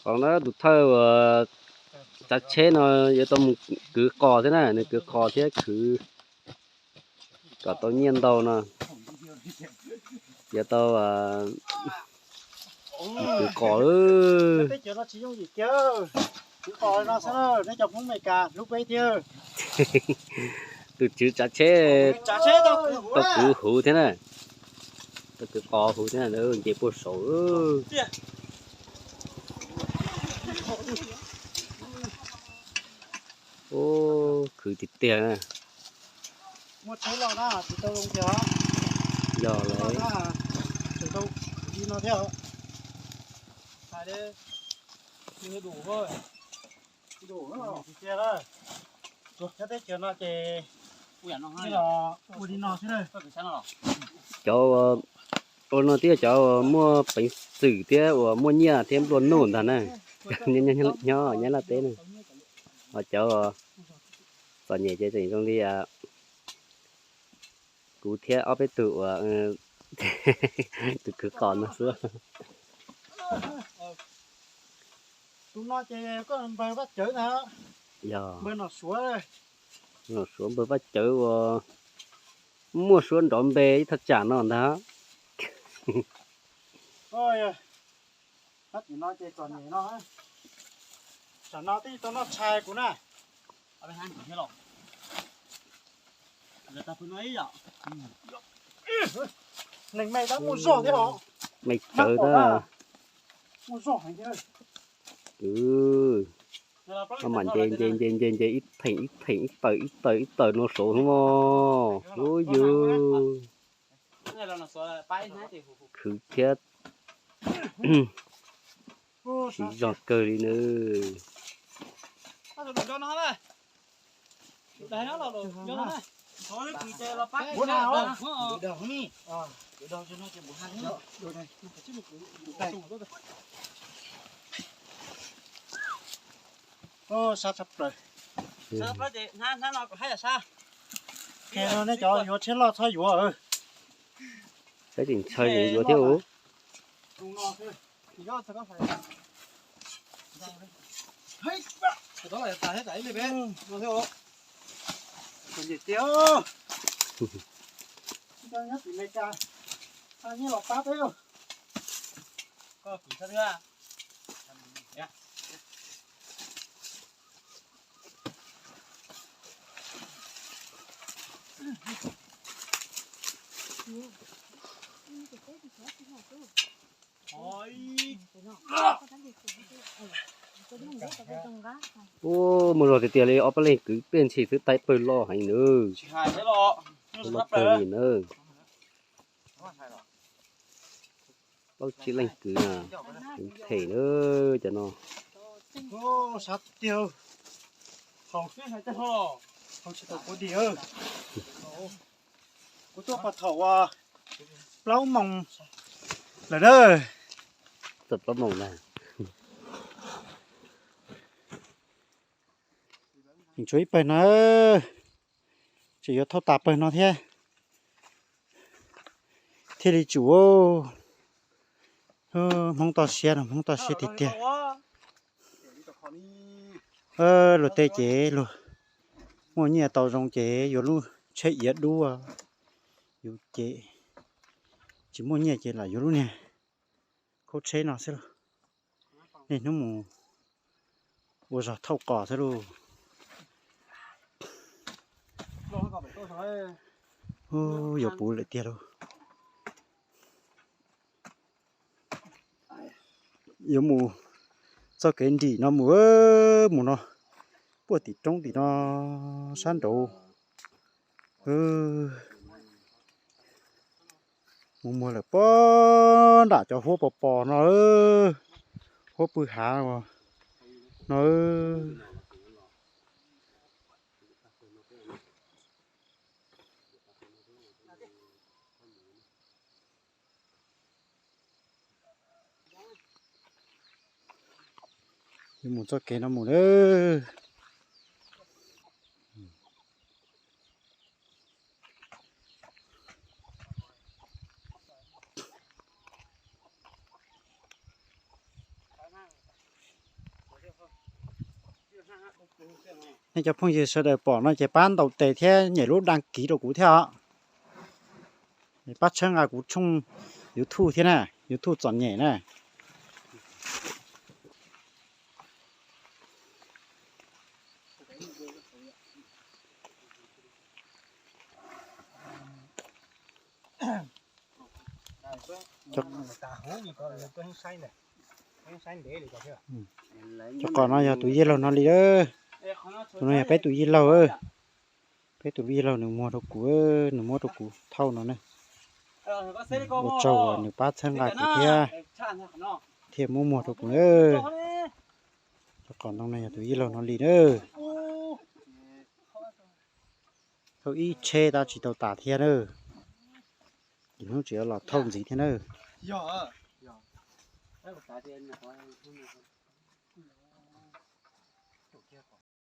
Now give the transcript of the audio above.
Qhov no tus thawj uas tsav tsheb no yuav tau mus kwv qos thiab na, nws kwv qos thiab khwv kom tau nyiaj ntau no. Yuav tau kwv qos. Peb cov no tsis yooj yim kiag, kwv qos no xwb, nej cov Hmoob Amelikas hlub peb thiab. Tus tswv tsav tsheb tau kwv huv thiab na, tau kwv qos huv thiab na, nce puag saud. Khwv tiag tiag na. Muaj tsheb los na tsis tau zoo tiag. Yog lawm. Tsis tau li no thiab. Hais li, dum, dum tiag. Cov teb chaws no ces ua li no xwb. Cov ua no thiab cov uas muaj peev xwm thiab uas muaj nyiaj thiab nplua nuj ntag na, nyob Nyab Laj teb na. Ho cov txom nyem ces tseem zoo li kuv thiab ob peb tug uas tus kwv qos no xwb. Tus no ces koj npawg Vaj Cawv ntag. Yog, npawg Nom Suav. Nom Suav npawg Vaj Cawv uas muaj suab nrov npe ib thaj tsam no ntag. Tab tim no ces txom nyem no, tsam no twb tau noj tshais kuv na. Neeg me tab muaj zog thiab os. Me tsawv tab. Muaj zog heev thiab. Mam nce nce nce nce nce ib theem ib theem ib tawm ib tawm ib tawm no saud no. Ub yus khwv thiab siv zog kawg li nawb. Sab tshaj plaws. Qhia rau nej cov yuav tsheb loj txhob yuav. Peb tseem ntshaw yuav thiab. Nyob tim Meskas, nyiaj los pab peb. Ub, muaj zog tiag tiag li, ob peb leeg kwv pliaj ntshis twb taib pawg loj heev nawb. Loj kawg li nawb. Plaub tsib leeg kwv na, them nawb cov no. Kuv tuaj pom thaum plaub moos lawm na. Txog plaub moos na. Tseem tshuav ib pawg no, tseem yuav thauj tas pawg no thiab. Thiaj li tsum. Hmoob toj siab no, Hmoob toj siab tiag tiag. Luag tej ces luag muaj nyiaj tau zoo ces yuav lub tsheb iav dub, yus ces tsis muaj nyiaj ces lam yuav lub niag khaub tsheb no xwb lauj. Niaj hnub mus ua zog thauj qos xwb lauj. Yuav puv lawm tiag lauj. Yuav mus txoj kev nrim no mus, mus no, puag tim roob tim no sab nraud. Mus muag lawm pob nram cov huab pos pos no, huab pw hav no. Yuav mus txoj kev no mus lawm. Nej cov phooj ywg sawv daws pom no ces pab ntaus tes thiab nyem lub đăng ký rau kuv thiab os. Pab txhawb nqa kuv tshooj YouTube thiab na, YouTube Txom Nyem na. Cov qos no yog tus yij laug no li. Tus no yog peb tus yij laug. Peb tus yij laug nws muag rau kuv, nws muab rau kuv thauj no na. Ua tsaug uas nws pab txhawb nqa kuv thiab, thiaj muab muag rau kuv na. Cov qos ntoo no yog tus yij laug no li na. Thauj ib tsheb tab tsis tau tas thiab na. Ib hnub tseem los thauj ntxiv thiab na.